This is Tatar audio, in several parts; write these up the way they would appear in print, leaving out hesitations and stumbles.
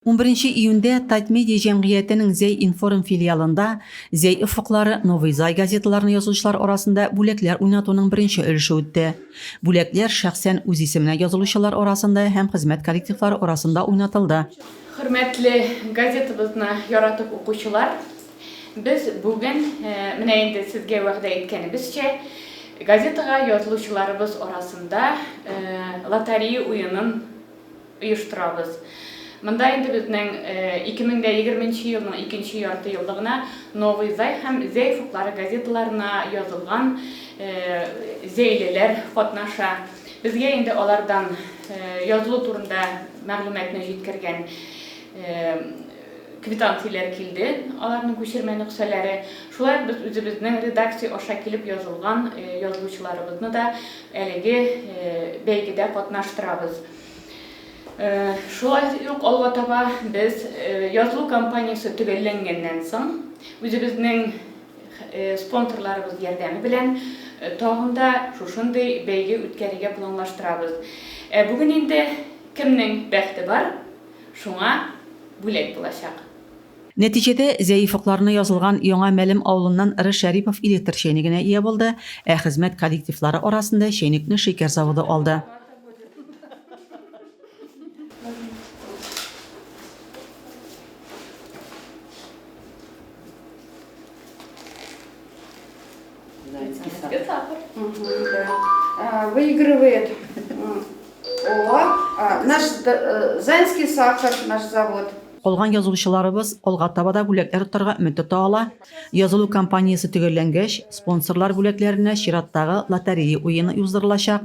Унберенче июньдә Татмедиа җәмгыятенең Зәй-информ филиалында Зәй офыклары, Новый Зай газеталарны язучылар арасында бүләкләр уйнатуның беренче өлеше үтте. Бүләкләр шәхсән үз исеменә язылучылар арасында һәм хезмәт коллективлары арасында уйнатылды. Хөрмәтле газетабызны яратып укучылар, без бүген, менә инде сезгә вәгъдә иткәнебезчә, газетага язылучыларыбыз арасында лоторея уенын оештырабыз. Монда инде безнең 2020 нче елның икенче ярты еллыгына Новый Зай һәм Зәй офыклары газеталарына язылган зәйлеләр катнаша. Безгә инде алардан язылу турында мәгълүматны җиткергән квитанцияләр килде, аларның күчермә нөксәләре. Шулай ук без үзебезнең редакция аша килеп язылган язылучыларыбызны да әлеге бәйгедә катнаштырабыз. Шулай ук алга таба без язылу кампаниясе төгәлләнгәннән соң, үзебезнең спонсорларыбыз ярдәме белән тагын да шушындый бәйге үткәрергә планлаштырабыз. Ә бүген инде кемнең бәхте бар, шуңа бүләк булачак. Нәтиҗәдә, Зәефокларына язылган Яңа Мәлем авылыннан Ры Шәрипов электр чәйнегенә ия булды, ә хезмәт коллективлары арасында чәйнекне шикәр заводы алды. Выигрывает О, наш Заинский сахар, наш завод. Калган язылучыларыбыз алга таба да бүләкләр отарга өмет тота ала. Язылу кампаниясе төгәлләнгәч, спонсорлар бүләкләренә чираттагы лотерея уены уздырылачак.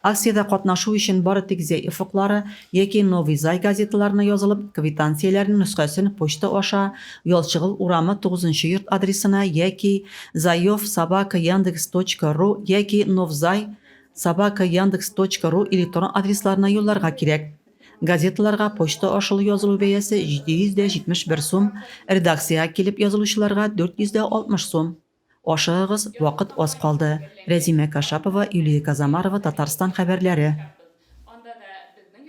Акциядә катнашу өчен бары тик Зәй офыклары яки Новый Зай газеталарына язылып, квитанцияләрнең нөсхәсен почта аша Ялчыгол урамы, тугызынчы йорт адресына яки заев собака яндекс точка ру яки новзай собака яндекс точка ру электрон адресларына юлларга кирәк. Газеталарга почта ашылу язылу бәясе 771 сум, редакциягә килеп язылучыларга 460 сум. Ашыгыгыз, вакыт аз калды. Рәзимә Кашапова, Юлия Казамарова, Татарстан хәбәрләре.